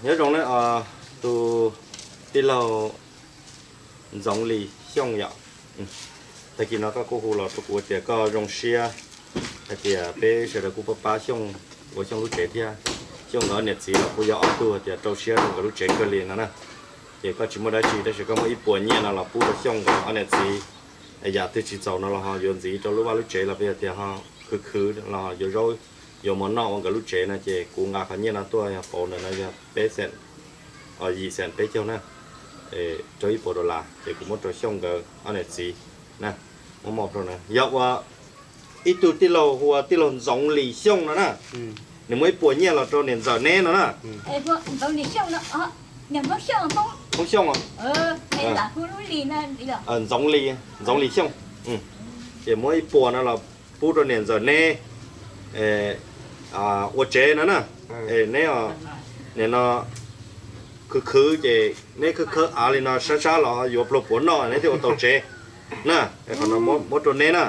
Nyob zoo na, tus tij laug Ntxoov Lis Xyooj yom. Tag kis no koj kuj hu los rau kuv tias koj zoo siab hais tias peb sawv daws kuj pab pab Xyooj ua Xyooj lub tsev thiab. Xyooj nkawd ob niam txiv los kuj yog ob tug hais tias rau siab rau nkawd lub tsev kawg li no na. Ces koj tsis muaj dab tsi tab sis koj muab ib puas nyiaj no los pub rau Xyooj nkawd ob niam txiv. Yam twg tsis txaus no los ho yuav ntxiv rau lub vaj lub tsev los peb tias ho khwv khwv los ho yuav zaub yuav mov noj ua nkawd lub tsev no ces kuv nqa qhov nyiaj no tuaj yog pauv ntawm no yog peb xees, yim xees peb caug na, rau ib puas dollar ces kuv muab rau Xyooj nkawd ob niam txiv na, muab mov rau na. Yog ua ib tug tij laug hu ua tij laug Ntxoov Lis Xyooj no na, nws muab ib puas nyiaj los rau niam ntxawm neb no na. Hmoob Xyooj os. Ntxoov Lis, Ntxoov Lis Xyooj. Ces muab ib puas no los pub rau niam ntxawm neb ua tsev no na. Neb nim no khwv khwv ces neb khawb khawb av li no sab sab los yuav pluag puav noj neb thiaj ua tau tsev na. Qhov no muab rau neb na,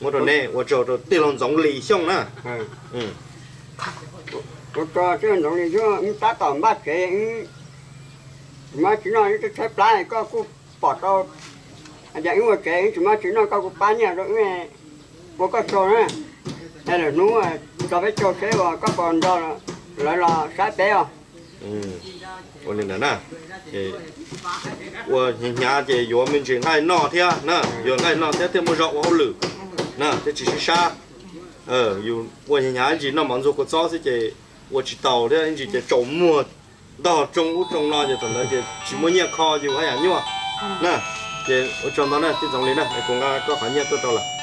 muab rau neb, ua tsaug rau tij laug Ntxoov Lis Xyooj na. Ua tsaug tij laug Ntxoov Lis Xyooj, wb tab tom npaj tsev, tsis muaj txiv noj, wb twb tshaib plab, koj kuj pom tau hais tias wb ua tsev wb tsis muaj txiv noj, koj kuj pab nyiaj rau wb, ua koj tsaug na. Lwm hnub tso peb caug seb uas koj puas nrog lawv los saib peb os. Ua li ntawd na, ua hnyav hnyav ces yuav me ntsis nqaij noj thiab na, yuav nqaij noj thiab thiaj muaj zog ua hauj lwm na, thiaj tsis sib sab. Yus ua hnyav hnyav ib ntsis noj mov ntxuag kua txob xwb ces ua tsis taus thiab, ib ntsis ces tsaus muag ntog tsoo ub tsoo no ces thaum ntawd ces tsis muaj nyiaj kho yus haj yam nyuaj na. Ces ua tsaug ntau na tij Ntxoov Lis na, es kuv nqa koj qhov nyiaj tuaj rau lawm.